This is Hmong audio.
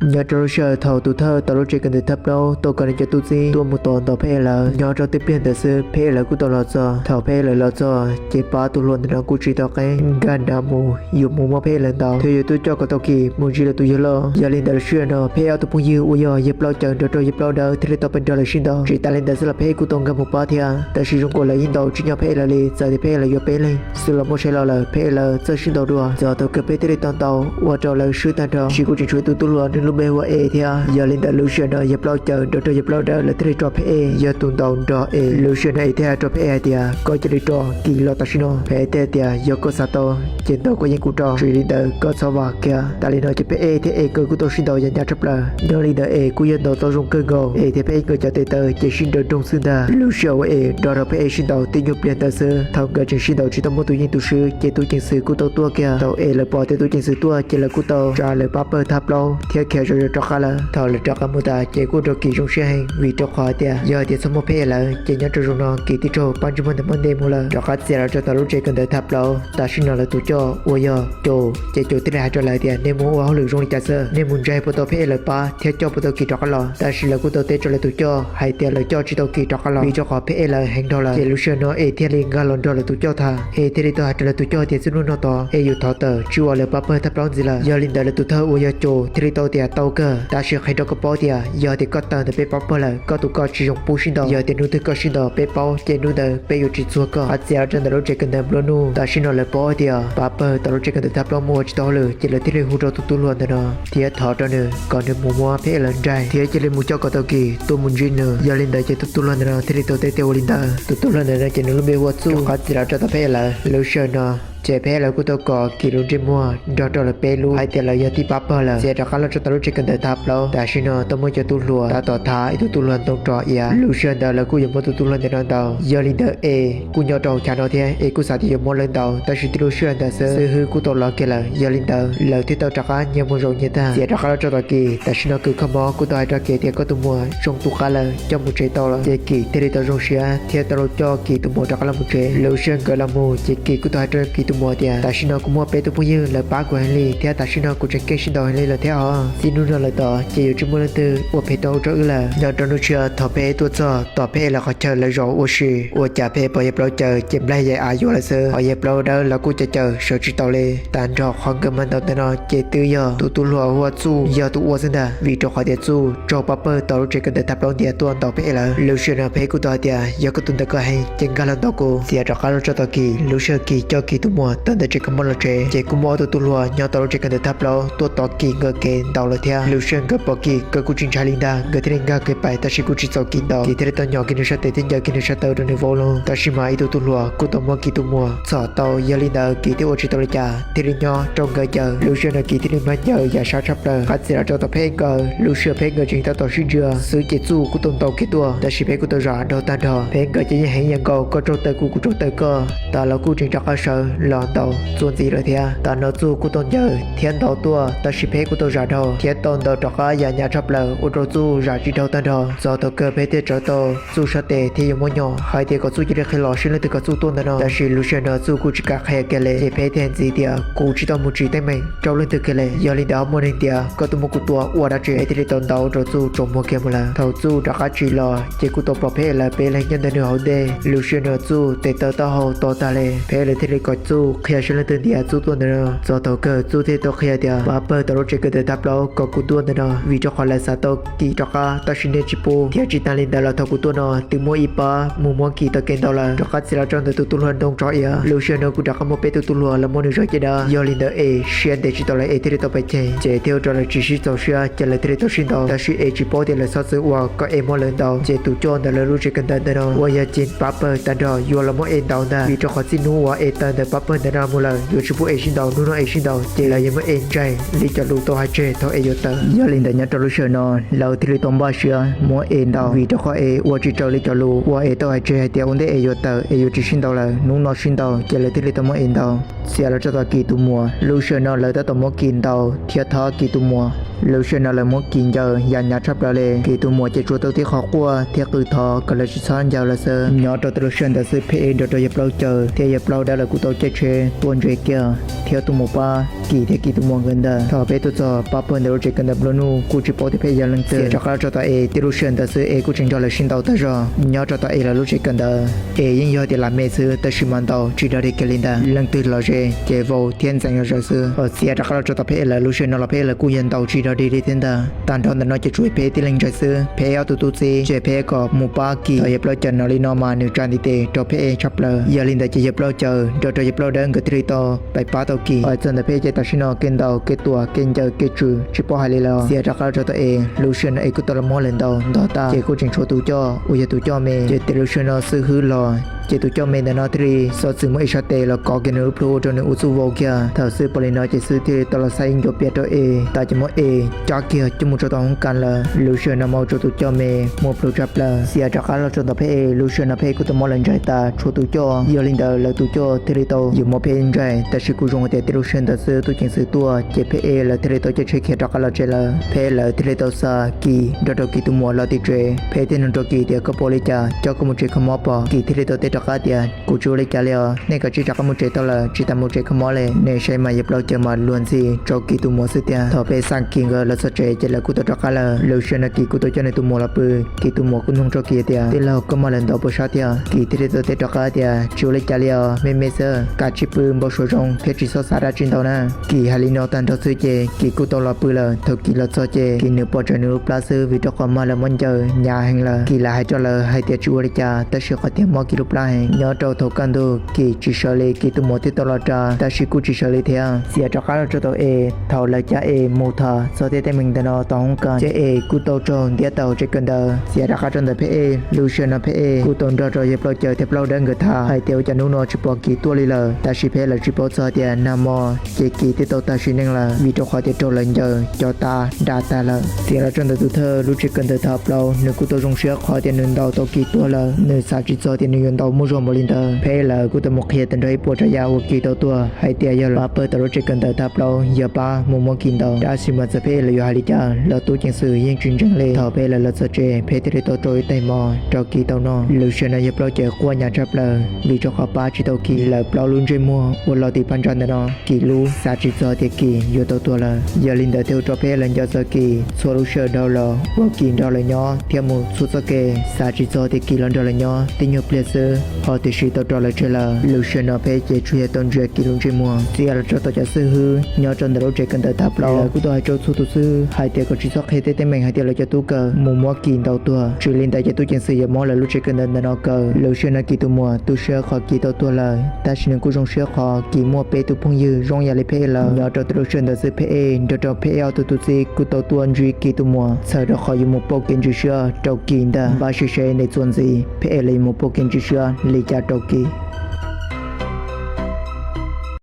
Nyob rau lub sij hawm thaum tus thawj tom lub tsev kawm ntawv thab plaub tuaj kom nws cov tub txib tuaj mus tos ntawm Pheb Es lawm, nyob rau tib pliag ntawd xwb Pheb Es lawv kuj tau los txog. Thaum Pheb Es lawv los txog ces pab tus hluas ntawm no kuj tsis tau qeb, nkag nav mus yuav mus muab Pheb Es lawv ntaus thiab yuav tuaj coj kom tau kis mus ntsib lawv tus yawg loj. Yog li ntawd lub sij hawm no Pheb Es ob tug phooj ywg uas yog yawg plaub caws nrog rau yawg plaub dawb thiaj li tau pais nrog lawv sib ntaus. Tsis tas li ntawd xwb los Pheb Es kuj tau nkag mus pab thiab, tab sis zoo nkaus lawv yeej ntaus tsis nyob Pheb Es lawv li, txawm tias Pheb Es lawv yuav peb leeg xwb los muaj saib los lawm Pheb Es lawv txawj sib ntaus dua, txog thaum kawg Pheb thiaj li tau ntaus ua rau lawv swb tag nrho. Tiam sis kuj tseem tshuav ib tug tub hluas nws lub npe hu ua Es thiab. Yog li ntawd lub sij hawm no yawg plaub caws nrog rau yawg plaub dawb lawv thiaj li rau Pheb Es yog tus ntaus nrog Es. Lub sij hawm no Es thiaj hais rau Pheb Es hais tias koj cia li rau kis los tam sim no. Pheb Es thiaj tias yog koj xav tau ces ntaus koj yeej kuj rau, tsis li ntawd koj txhob vam kiag. Tas li no ces Pheb Es thiab Es nkawd kuj tau sib ntaus yam nyav tshaj plaws. Nyob li ntawd Es kuj yog ntaus tau zoo kawg nkaus, Es thiab Pheb Es nkawd cov tes taw ces sib nrawm nrooj xwb ntag. Lub sij hawm uas Es nrog rau Pheb Es sib ntaus tib nyuag pliag ntawd xwb, thaum nkawd tseem sib ntaus tsis tau muaj tus yeej tus swb ces tub ceev xwm kuj tau tuaj kiag. Thaum Es lawv pom tias tub ceev xwm tuaj ces lawv kuj tau tsa lawv pab pawg thab plaub thiab khiav zom zaws rov qab lawm. Thaum lawv rov qab mus tas ces kuj rau kis zoo siab heev vim rau qhov hais tias yog hais tias txhob muaj Pheb Es lawm ces nyob rau zaum no kis twb raug pab ntsej muag ntawm muaj ntej mus lawm. Rov qab txiav los rau tom lub tsev kawm ntawv thab plaub, tam sim no lawv tus coj uas yog Caum, ces Caum thiaj li hais rau lawv tias nej mus ua hauj lwm zoo li cas xwb, nej mus ntsaig puas tau Pheb Es lawv pab thiab coj puas tau kis rov qab los. Tab sis lawv kuj tau teb rau lawv tus coj hais tias lawv coj tsis tau kis rov qab los vim rau qhov Pheb Es lawv heev dhau lawm. Ces lub sij hawm no Es thiaj li nkag los nrog lawv tus coj tag, Es thiaj li tau hais rau lawv tus coj tias txij hnub no tod Es yuav thov tawm tsis ua lawv pab pawg thab plaub ntxiv lawm. Yog li ntawd lawv tus thawj uas yog Caum thiaj li tau tias tau kawg, tab sis qhia rau koj paub tias yog tias koj tawm ntawm peb pab pawg lawm koj tus koj tsis zoo pub sib ntaus. Yog tias hnub twg koj sib ntaus peb paub ces hnub ntawd peb yuav tsis txuag koj. Rov qab txiav los rau ntawm lub tsev kawm ntawv nplua nuj, tam sim no lawv paub tias pab pawg tom lub tsev kawm ntawv thab plaub mus ua tsis tau hauj lwm ces lawv thiaj li hu rau tus tub hluas ntawm no thiab thov rau nws kom nws mus muab Pheb Es lawv nraig thiab cia li mus coj kom tau kis tuaj mus ntsib nws. Yog li ntawd ces tus tub hluas ntawm no thiaj li tau teb tias ua li ntawd. Tus tub hluas ntawm no ces nws lub npe hu ua Txuj. Rov qab txiav los rau tom Pheb Es lawv lub sij hawm no ces Pheb Es lawv kuj tau kos kis lub ntsej muag nrog rau lawv peb lub hais tias lawv yog tib pab pawg lawm. Txiav rov qab los rau tom lub tsev kawm ntawv thab plaub, tam sim no tau muaj cov tub hluas tab tom thab ib tug tub hluas ntoo rov iav. Lub sij hawm ntawd lawv kuj yuav muab tus tub hluas ntawm no ntaus. Yog li ntawd Es kuj nyob rau hauv chav no thiab Es kuj xav tias yuav muab lawv ntaus, tab sis tib lub sij hawm ntawd xwb xib hwb kuj tau los kiag lawm. Yog li ntawd lawv thiaj tau rov qab nyias mus zaum nyias tag. Txiav rov qab los rau tom kis, tam sim no kws kho mob kuj tau hais rau kis tias koj tus muam zoo tu qab lawm, coj mus tsev tau lawm. Ces kis thiaj li tau zoo siab thiab tau los coj kis tus muam rov qab los mus tsev. Lub sij hawm nkawd los mus ces kis kuj tau hais rau kis tus muam tias tam sim no kuv muaj peb tug phooj ywg lawv pab kuv heev li thiab tam sim no kuv tseem keej sib ntaus heev li lawm thiab os. Txij hnub no lawm tod ces yuav tsis muaj leej twg ua phem rau rau wb lawm. Nyob rau hnub tshiab thaum Pheb tuaj txog tom Pheb lawv qhov chaw lawv zaum ua si, ua cas Pheb pom yawg plaub caws ces nplaig yawg av yuav lawm xwb. Hos yawg plaub dawb lawv kuj caws caws sawv tsis tau li. Tag nrho qhov nkawd mas ntaus ntawm no ces twb yog tus tub hluas hu ua Txuj yog tus ua xwb ntag, vim rau qhov tias Txuj raug pab pawg tom lub tsev kawm ntawv thab plaub ntiav tuaj ntaus Pheb lawm. Lub sij hawm no Pheb kuj tau hais tias yog koj tus ntawd koj heev ces nkag los ntaus kuv. Txiav rov qab los rau tom kis, lub sij hawm kis coj kis tus muam tawm ntawm tsev kho mob los tsev ces kuj muaj ob tug tub hluas nyob tom lub tsev kawm ntawv thab plaub tuaj tos kis nkawd kev ntaus lawm thiab. Lub sij hawm nkawd pom kis nkawd kuj tsis ntshai li ntag, nkawd thiaj li nkag kev pais tab sis kuj tsis txaus kis ntaus. Kis thiaj li tau nyom kis nws sab tes thiab ncaws kis nws sab taw rau nws vau loo, tab sis mas ib tug tub hluas kuj tau muab kis tus muam txhom tau. Yog li ntawd kis thiaj ua tsis tau li cas thiaj li nyob rau nkawd ncaws. Lub sij hawm no kis thiaj li mag ncaws yam sab tshaj plaws. Qab txiav los rau tom Pheb nkawd, lub sij hawm Pheb nkawd tseem tab tom sib ntsia xwb ces Txuj kuj tau ntaus kiag tuaj, tab sis Pheb kuj tau zam dhau tag nrho. Pheb nkawd ces yeej heev yam nkaus, koj raug taw kuv kuv raug taw koj. Tas los kuj tseem rov qab sawv los ntaus Txuj ntxiv lawm thiab. Tas no Txuj kuj tau ncaws thiab ntaus tuaj, tab sis Pheb kuj tau zam dhau thiab tau ntaus rov qab yam nyav tshaj plaws ua rau Txuj zam tsis dhau tag nrho. Txog thaum kawg Pheb thiaj tsawv tau Txuj sab tes thiab yuav muab nyom hais tias kom Txuj cia li qhia los seb leej twg kom Txuj tuaj ntawm no, tab sis lub sij hawm no Txuj kuj tsis kam qhia kiag li. Ces Pheb thiaj ntxiv tias kuv tsis tau mus tsim teeb meem rau leej twg kiag li, yog li ntawd ho muaj neeg tias koj tuaj muab kuv tua ua dab tsi? Pheb thiaj li tau ntaus ua rau Txuj tsaus muag kiag mus lawm. Thaum Txuj rov qab tsim los ces kuj tau pom Pheb lawv peb leeg nyob ntawm nws hauv ntej. Lub sij hawm no Txuj tes taw taub hau to tag li, Pheb lawv thiaj li kom Txuj qhia seb leej twg ntiav Txuj tuaj ntawm no. Txog thaum kawg Txuj thiaj tau qhia tias pab pawg tom lub tsev kawm ntawv thab plaub kom kuv tuaj ntawm no vim rau qhov lawv xav tau kis rov qab tab sis nej tsis pub, thiab tsis tas li ntawd los thaum kuv tuaj no twb muaj ib pab mus muab kis taw kev ntaus lawm. Rov qab txiav los rau ntawm tus tub hluas ntoo tso iav. Lub sij hawm no kuj rov qab muaj peb tug tub hluas los muab nws zog caj dab, yog li ntawd Es siab ntev tsis tau lawm Es thiaj li tau pais cheem, ces thiaj ua rau lawv tsis sib txaus siab ces lawv thiaj li tau sib ntaus. Tab sis Es tsis paub tias lawv xov xwm uas kom Es muab lawv ntaus, ces tus coj ntawm lawv lub tsev kawm ntawv ntawm no uas yog ces pab pawg tag nrho yuav los muab Es ntaus ntag, vim rau qhov txij hnub uas Es tawm ntawm pab pawg ntawm no mus lawm yuav tsis pub Es sib ntaus, hnub no Es sib ntaus ces lawv yuav muab Es ntsaig li cov lus tau hais tseg thaum Es yuav tawm. Yog li ntawd nyob rau lub sij hawm no lawv thiaj li tau npaj siab muab Es ntaus, vim rau qhov Es ua tsis raws li cov lus uas Es tau hais tseg hais tias ua ntej Es yuav tawm Es yuav tsis sib ntaus lawm, hnub no sib ntaus ces lawv thiaj li tau muab Es ntaus. Txiav los rau tom Kis tus muam, lub sij hawm no lawv tab tom muab Kis ntaus thiab thob Kis tus muam. Lub sij hawm no lawv muab Kis ncaws ya hnyav tshaj plaws li. Kis tus muam ces tsuas tau tib qho quaj thiab qw thov kom lawv tsis txhob ncaws lawm xwb. Nyob rau thaum lub sij hawm ntawd xwb Pheb Ev nrog rau Yawg Plaub Caws thiab Yawg Plaub Dawb lawv kuj tau caij tsheb tuaj ntsia kiag thiab tuaj mus pab Kis thiab Kis tus muam nkawd ntag. Thaum peb tuaj txog pab pawg ntawm lub tsev kawm ntawv nplua nuj kuj tsis paub tias Pheb Ev yog leej twg. Rov qab los txog tom Ev tib lub sij hawm ntawd xwb Ev kuj tseem nrog lawv sib ntaus tag zog. Nyob rau tom Ev lawv lub tsev kawm ntawd Ev yeej yog tias lam me xwb tab sis mas ntaus tsis dog dig kiag li ntag. Leej twg los ze ces vau thiab ntxeev zom zaws xwb. Ho txiav rov qab los rau tom Pheb Ev lawv lub sij hawm no los Pheb Ev lawv kuj yog ntaus tsis dog dig li thiab ntag. Tag nrho ntawm no ces tsuas Pheb Ev tib leeg ntshai xwb. Pheb Ev ob tug tub txib ces Pheb Ev kom mus pab Kis. Thaum Yawg Plaub Caws hnov li no mas nws tsa ntiv tes rau Pheb Ev tshaj plaws. Yog li ntawd ces Yawg Plaub Caws nrog rau Yawg Plaub Dawb nkawd thiaj li tau pais pab tau Kis. Hais txog ntawm Pheb Ev ces tam sim no kev ntaus kev tuam kev ncaws kev tswm tsis paub hais li lawm. Txiav rov qab los rau tom Ev lub sij hawm no Ev kuj tau los muab lawv ntaus ntog tag ces kuj tseem tshuav tus coj uas yog tus coj me ces tes lub sij hawm no xwb hwb los ces tus coj me ntawm no thiaj li xov txwm muab Ev sab tes los kov kiag nws lub plhu ua rau nws ua txuj vau kiag. Thaum xwb pom li no ces xwb thiaj li tau los xa ib ncua pias rau Ev tas ces muab Ev cab kiag coj mus rau tom hoob kas lawm. Lub sij hawm no mas ua rau tus coj me muaj plhu tshaj plaws. Txiav rov qab los rau tom Pheb Ev lub sij hawm no Pheb Ev kuj tau muab lawv ntsaig tas tshuav tus coj. Yog li ntawd lawv tus coj thiaj li tau yuav muab Pheb Ev ntsaig tab sis kuj zoo hais tias tib lub sij hawm ntawd xwb tub ceev xwm tuaj ces Pheb Ev lawv thiaj li tau caij tsheb khiav rov qab los tsev lawm. Pheb Ev lawv thiaj li tau xa Kis nrog rau Kis tus muam los tim tsev. Pheb Ev thiaj nug rau Kis tias koj puas ua li cas coj koj mus tsev kho mob pom? Kis thiaj li tau teb rov qab tias kuv tsis ua li cas li os, nej kav tsij rov qab mus tsev tau lawm, tsis tas mus tsev kho mob li. Nej saib mas Yawg Plaub Caws mas luag ntxhi rau Kis tus muam xwb tiag. Thaum Pheb Ev xa Kis nkawd los txog tsev ces lawv kuj tau rov qab lawm. Lub sij hawm no Kis kuj tau coj nws tus muam los pw. Kis tus muam kuj nug rau Kis tias tij laug koj muab lawv ntaus puas sab thiab? Kis thiaj li tau teb rov qab tias tsis ua li cas li os, me me xwb, kav tsij pw npau suav zoo thiab tsis txhob xav dab tsi ntau na. Kis hais li no tag nrho xwb ces Kis kuj tau los pw lawm. Thaum Kis los txog ces Kis nws pom tsawv nws lub plab xwb vim rau qhov mas lawv muab ncaws hnyav heev lawm. Kis lam hais rau lawv hais tias tsis ua li cas tab sis qhov tiag mob Kis lub plab heev. Nyob rau thaum kaj ntug Kis tsis sawv li Kis tus muam thiaj tau los ras tab sis kuj tsis sawv li thiab. Txiav rov qab los rau tom Ev thaum lawv cab Ev mus tham txog tej teeb meem ntawm no tom hoob kas ces Ev kuj tau raug ntiab tau tsev kawm ntawv. Txiav rov qab rau ntawm Pheb Ev lub sij hawm no Pheb Ev kuj tau nrog rau Yawg Plaub Caws thiab Plaub Dawb nkawd tham hais tias ua cas hnub no tsis pom Kis tuaj li lawm tab sis Pheb Ev lawv tsis paub txog tias nag hmo ces Kis twb tau tag sim neej lawm vim rau qhov tias raug lawv ncaws cov tav da tag lawm. Txiav los rau ntawm tus thawj lub tsev kawm ntawv Thav Plaub nws kuj tau zoo siab qhov tias nws ntaus tau Kis tuag lawm, nws xav tsis txog tias nws yuav ntaus muaj zog npaum li ntawd. Pheb Ev lawv kuj tau mus qhia tag nrho ib puas tsav yam uas Kis tau tuag hais tias yog pab pawg tom lub tsev kawm ntawv Thav Plaub yog pab mus muab Kis ntaus. Tab sis mas txawm Pheb Ev lawv yuav hais li cas los tub ceev xwm yeej tsis ntseeg li. Thaum Pheb Ev lawv los txog tsev Pheb Ev thiaj li tau rau ib tais mov rau Kis tau noj. Lub sij hawm no Yawg Plaub Caws quaj hnyav tshaj plaws vim rau qhov pab tsis tau Kis. Lawv plaub lub ntsej muag ua los tim phab ntsa ntawm no Kis lub xav tsis txog tias Kis yuav tau tuag lawm. Yog li ntawd thiaj ua rau Pheb Ev lawv nco txog Kis txhua lub sij hawm dhau los uas Kis nrog lawv nyob thiab mus txhua txoj kev xav tsis txog tias Kis los nrog lawv nyob tib nyuag pliag xwb ho tiam sis tau rov lawv tseg lawm. Lub sij hawm no Pheb Ev ces tsuas yog tau ntsia Kis lub ntsej muag. Txiav los rau tom cov xib hwb nyob rau ntawm lub tsev kawm ntawv Thav Plaub lawv kuj tau hais rau txhua tus xib hwb hais tias kom tsis txhob qhia tej teeb meem hais tias lawv cov tub kaw mus muab Kis ntaus tuag, tsis li ntawd ces tub ceev xwm yuav muab lawv lub tsev kawm ntawv ntawm no kaw. Lub sij hawm no Kis tus muam tu siab qhov Kis tau tuag lawm tab sis nws kuj zoo siab qhov Kis muaj peb tus phooj ywg zoo yam li Pheb Ev lawm. Nyob rau thaum lub sij hawm ntawd xwb Pheb Ev nrog rau Pheb Ev ob tug tub txib kuj tau tuaj ntsib Kis tus muam txhawm rau qhov yuav mus pauj kev ntswg siab rau Kis ntag. Npaj siab seb nws txuas ntxiv Pheb Ev lawv yuav mus pauj kev ntswg siab li cas rau Kis.